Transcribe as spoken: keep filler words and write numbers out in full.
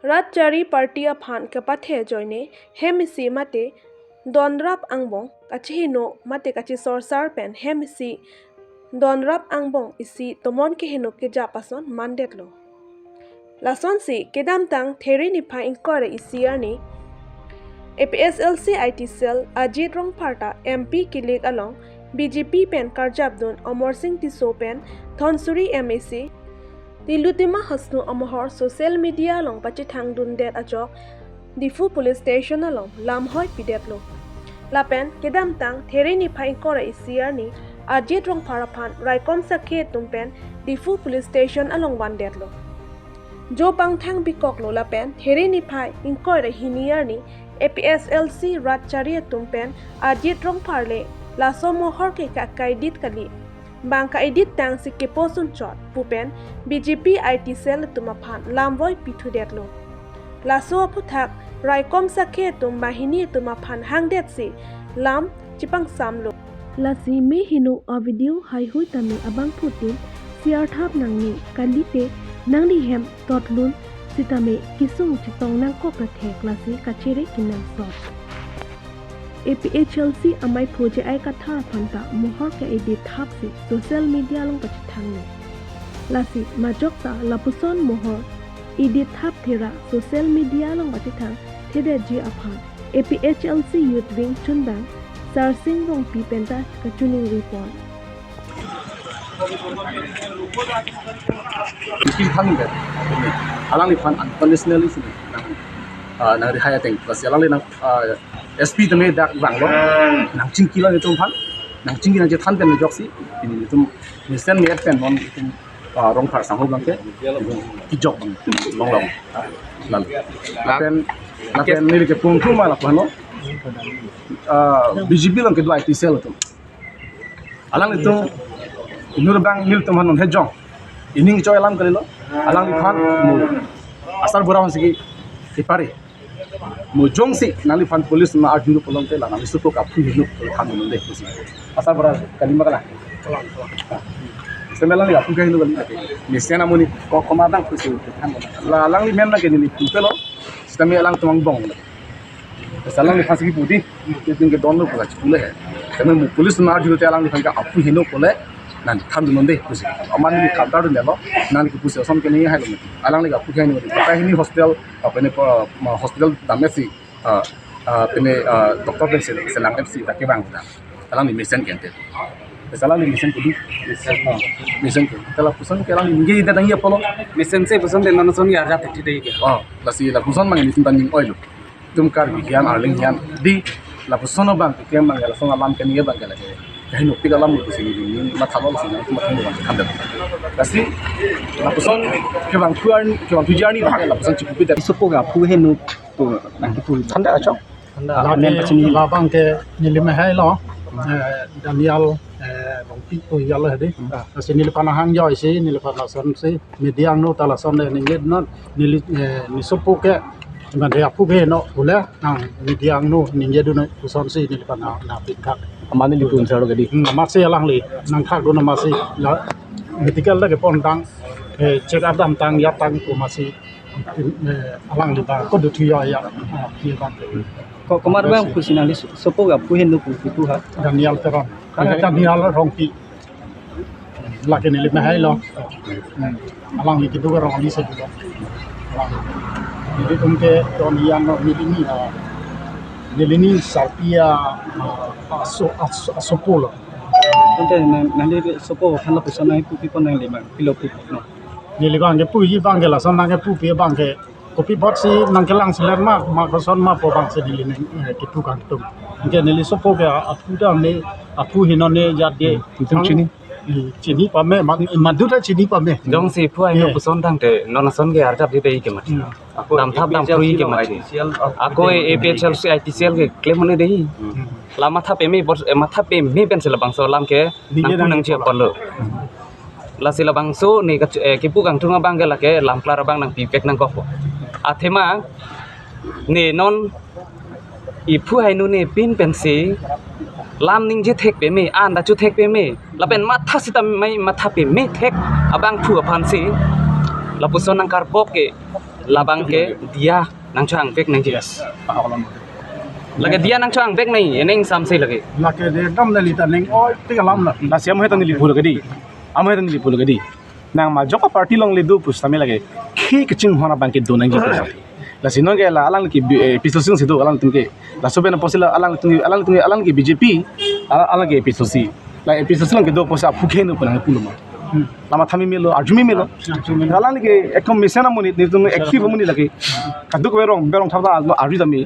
Rat chari party aphan kepathe ajoine hem isi mate donrap angbong kacheheno mate kachesorsar pen hem isi donrap angbong isi tomon keheno kejap ason mandetlo. Lasonsi kedamtang There niphai ingkoi ra isi arni A P H L C I T cell Ajit Rongphar ta M P kilik along B J P pen karjapdun Amarsing Tisso pen Dhansiri M A C Tilottama Hasnu amohor social media along pachethangdundet ajok Diphu Police Station along lamhoi pidetlo. Lapen kedamtang There niphai ingkoi ra isi arni Ajit Rongphar aphan raikom sakhi atum pen Diphu Police Station along vandetlo. Jo pangthang bikoklo lapen There niphai ingkoi ra hini arni A P H L C rat chari atum pen Ajit Rongphar le laso mohor ke ka-, kaidit kali. Bang kaidit tangsi keposun chot pu pen B J P I T cell atum aphan lamvoi pithudetlo. Laso aphuthak raikom sakhi atum banghini atum aphan hangdetsi lam chepangsamlo. Lasi meheno a-video haihui tame abangphutin share thap nangne, kalite nangli hem totlun sitame kesung chetong nangkok ta thek, lasi kachere kenangsot. A P H L C amei pho J I Kathar aphan ta mohor ke-edit thapsi social media along pachethanglo. Lasi majok ta lapuson mohor edit thap thera social media along pachethang thedetji aphan A P H L C Youth Wing chundang Sarsing Rongpi penta kachiningri pon. Isi than ke. Alangliphan unconditionally si nang, ah, nangrihai ateng. Lasi alangli nang, ah, S P tame dak vanglo. Nangchingki lang itum aphan. Nangchingki nangchethan pen ajoksi. Pini itum mesen me-et pen non itum, ah, Rongphar sangho abang ke. Kejok abang. Longlong. Lalu. Lapen, lapen neli kepung thuma lapuan lo. Ah, B J P along kedo I T cell atum. Alanglitum inut abang nelitum aphan non hejong. Ining choi alam kalilo. Alangliphan mo asar bura aphan si kepare. Mo jongsi nangliphan police ma arjun pulote la nangli supo kaphu hinu thandunde pusi. Asar bura kali ma kali. Seme alangli aphu kahinu kali. Mesen amonit ko komat dang pusi. La alangli men na ke neli pupelo. Sitame alangtum angbong. Alangliphan si kipu di, itum kedonlo pu la chikule he. Tame mo police ma arjulo te alangliphan ke aphu hinu pule, nang thandun nonde pusi. Amat neli counter dun delo, nang kipu si ason ke neli hailo mati. Alangli ke aphu hinu mati. Kata hini hospital, apa ni, ah, ma hospital damsi, ah, ah, pine, ah, doctor pen si, si nang M C ta kevang ta. Alangli mesen ke ante. Alangli mesen ke di. Mesen ke. Lapuson ke alangli ningje ida dang ya polo. Mesen si puson de non son ya jat ti de ke. Oh, lasi lapuson mang ini tentang ning oil. Itum Karbi hian, Arleng hian, di lapuson abang keklem abang ke lason alam ke ningje abang ke lake. Kahin opik alam lo pusi neli mathalo si nangtum mathalo abang thandam. Lasi lapuson kevangthu arni, kevangthuji arni abang ke lapuson chikupi da. Sopo ke aphu hinu pu nangkipu. Thanda achok. Thanda. Lake amen pachini. Labang ke neli mehai lo. Eh, Daniel, eh, Rongpi pu ya lo hedi. Hmm. Lasi neliphan hang joisi, neliphan lasonsi media angno ta lason le ningje non neli, eh, ne sopo ke mande aphu ke no pule nang media angno ningjedun pusonsi neliphan na, na pithak. Amat neli pun salo ke di. Hmm, amatsi alangli nangthakdun amatsi la medical ta kepon tang, eh, check up damtang yaptang pu amatsi, eh, alangli ta kodu thuya ya, ah, thuya bang. Ko, komat bang pusi nangli so-, sopo ke aphu hinu pu kipu ha? Daniel Teron. Daniel Rongpi. Lake neli mehai lo. Hmm. Alangli kedo ke rong ali se dolo. Alang. Nelitum ke don yang lo neli ni, ah, neli ni sarpi a, ah, aso, aso, asopo lo. Ante nang, nangli sopo aphan lapuson nangkipupi pon nangli ma, pilo pu no. Neli bang ke puji abang ke lason nangkipupi abang ke kopi apotsi nangkelang selet ma, ma koson ma pu abangsi neli ning, eh, kipu kangtum. Anke neli sopo ke aphu ta ne, aphu hinu ne jat de. Hmm, itum chini. Hmm, chini pame, ma, madu ta chini pame. Jongsi aphu hinu, eh, puson tangte, non ason ke arjap di dei ke mati. Hmm. Dam thap dam phrui ke mati. Ako A P H L C I T cell keklem hone dei. Hmm. La matha peme, bor, eh, matha peme pensi labangso alam ke ningje nangpu nang nangji apotlo. Lasi labangso ne kach-, eh, kipu kangtung abang ke lake lam klar abang nangpipek nangkok. Athema ne non iphu hinu ne pin pensi lam ningje thek peme, an ta chu thek peme. Lapen matha sitame matha peme thek abangphu aphansi lapuson nangkarbok ke Labang ke diya nangchehang vek nangji. Yes. Ahok alam. Lake diya nangchehang vek nangji, ening samse lake. Lake de ekdom neli ta ning oi tik alam la. Lasi amahai ta neli pu lake di. Amahai ta neli pu lake di. Nang majok a party along le do pusitame lake. Khi kachinghon abang ke do nangji pusi. Lasi non ke la alang ke bi-, eh, APHLC si do alangtum ke. Laso pen apotsi la alangtum, alangtum, alang ke BJP, alang, alang ke APHLC. La APHLC along kedo apotsi aphu ke no pu nangpulo ma. Hmm. Lama thami melo, arju melo. Arju melo. Alang ke ekdom mesen amonit, nelitum active amonit lake. Kaduk berong, berong thapta arju tame.